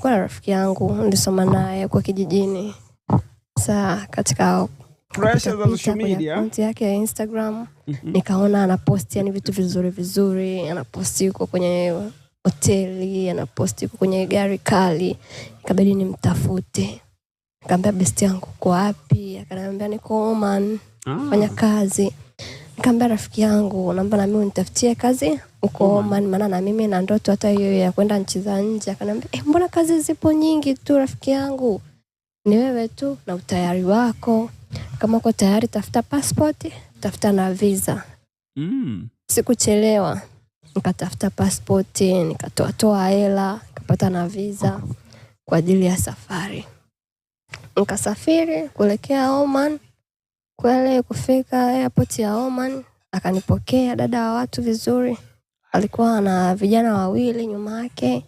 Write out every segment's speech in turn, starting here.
Nilikuwa na rafiki yangu nilisoma naye kwa kijijini. Sasa katika Pressure za kupita social kwenye media. akaunti yake ya Instagram nikaona anaposti yani vitu vizuri vizuri, anaposti yuko kwenye hoteli, anaposti yuko kwenye gari kali. Ikabidi nimtafute. Nikamwambia besti yangu uko wapi? Akaniambia niko Oman fanya kazi. Nikamwambia rafiki yangu, naomba na mimi unitafutie kazi huko Oman, maana na mimi na ndoto hata hiyo ya kwenda nchi za nje. Akaniambia mbona kazi zipo nyingi tu rafiki yangu, ni wewe tu na utayari wako. Kama uko tayari, tafuta passport, tafuta na visa. Sikuchelewa, nikatafuta passport, nikatoatoa hela, nikapata na visa kwa ajili ya safari. Nikasafiri kuelekea Oman. Kweli kufika airport ya Oman, akanipokea dada wa watu vizuri. Alikuwa na vijana wawili nyuma yake.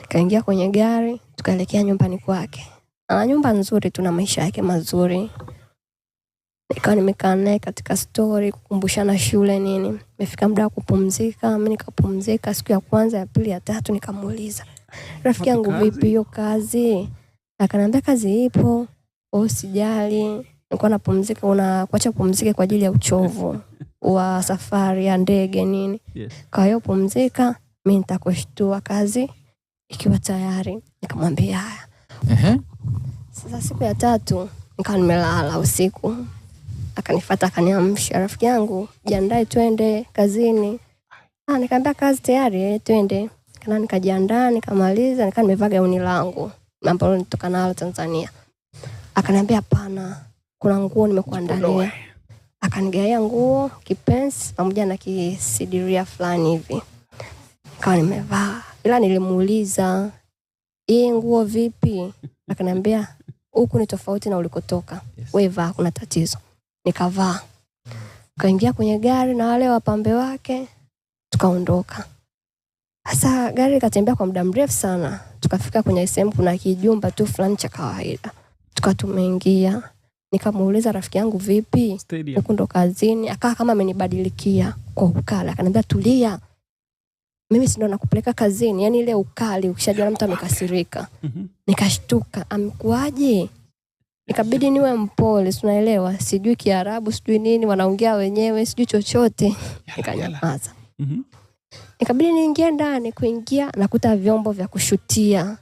Kaingia kwenye gari, tukaelekea nyumbani kwake. Ana nyumba nzuri tu na maisha yake mazuri. Nikawa nimekaa naye katika story, kukumbushana shule nini. Imefika muda wa kupumzika, mimi nikapumzika siku ya kwanza, ya pili, ya tatu nikamuuliza, rafiki yangu Wapi kazi? vipi hiyo kazi? Akaniambia kazi ipo, wewe usijali. Nilikuwa napumzika, unakuacha upumzike kwa ajili ya uchovu wa safari ya ndege nini. Kwa hiyo pumzika, mimi nitakushtua kazi ikiwa tayari. Nikamwambia haya. Sasa siku ya tatu nikawa nimelala usiku, akanifuata akaniamsha, rafiki yangu, jiandae twende kazini. Nikamwambia kazi tayari, twende. Kana nikajiandaa nikamaliza, nikawa nimevaa gauni langu ambalo nitoka nalo Tanzania. Akaniambia hapana, kuna nguo nimekuandalia. Akanigaia nguo kipensi pamoja na kisidiria fulani hivi, nikawa nimevaa, ila nilimuuliza hii nguo vipi? Akaniambia huku ni tofauti na ulikotoka, wewe vaa, kuna tatizo. Nikavaa, kaingia kwenye gari na wale wapambe wake, tukaondoka. Sasa gari ikatembea kwa muda mrefu sana, tukafika kwenye sehemu kuna kijumba tu fulani cha kawaida, tukawa tumeingia. Nikamuuliza rafiki yangu vipi, Stadium. huku ndo kazini? Akawa kama amenibadilikia kwa ukali, akaniambia tulia, mimi si ndo nakupeleka kazini. Yani ile ukali, ukishajua mtu amekasirika. Nikashtuka, amekuaje? Ikabidi niwe mpole, si unaelewa, sijui Kiarabu, sijui nini, wanaongea wenyewe, sijui chochote. Nikanyamaza. Ikabidi niingie ndani. Kuingia nakuta vyombo vya kushutia,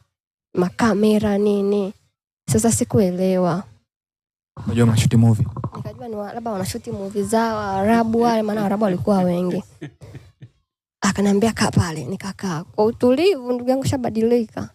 makamera nini. Sasa sikuelewa. Unajua mnashuti movie. Nikajua ni labda wanashuti movie zao Waarabu wale, maana Waarabu walikuwa wengi. Akaniambia kaa pale, nikakaa kwa utulivu. Ndugu yangu shabadilika.